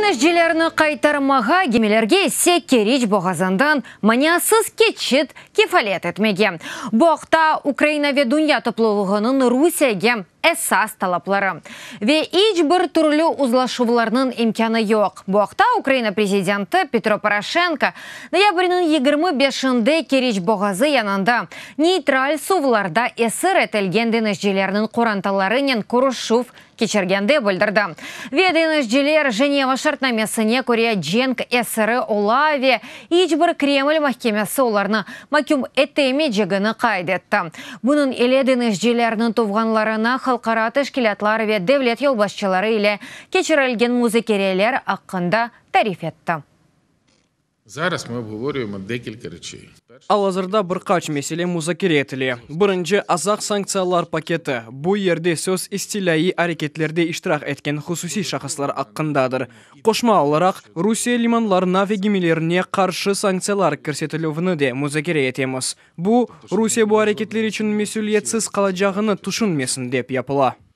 Deñizcilerni qaytarmağa, gemilerge ise Keriç boğazından maniasız keçit kefalet etmege. Bu aqta Ukraina ve dünya toplulığınıñ Rusiyege esas talapları. Ve iç bir türlü uzlaşuvlarnıñ imkânı yoq. Bu aqta Ukraina prezidenti Petro Poroşenko noyabrniñ 25-inde Keriç boğazı yanında neytral suvlarda esir etilgen deñizcilerniñ qorantalarınen körüşüv keçirgende bildirdi. Ve deñizciler Jeneva şartnamesine köre cenk esiri ola ve iç bir Kreml mahkemesi olarnı maküm etemeycegini qayd etti. Bunıñ ile deñizcilerniñ tuvğanlarına halqara teşkilâtlar ve devlet yolbaşçıları ile keçirilgen muzakereler aqqında tarif etti. Зараз ми обговорюємо декілька речей. Al-azırda bir qaç mesele muzakere etile. Birinci, Azaq sanktsiyalar paketi. Bu yerde söz istilâiy areketlerde iştirak etken hususiy şahıslar aqqındadır. Qoşma olaraq, Rusiye limanlarına ve gemilerine qarşı sanktsiyalar kirsetilüvini de muzakere etemiz. Bu, Rusiye bu areketler içün mesüliyetsiz qalacağını tüşünmesin dep yapıla.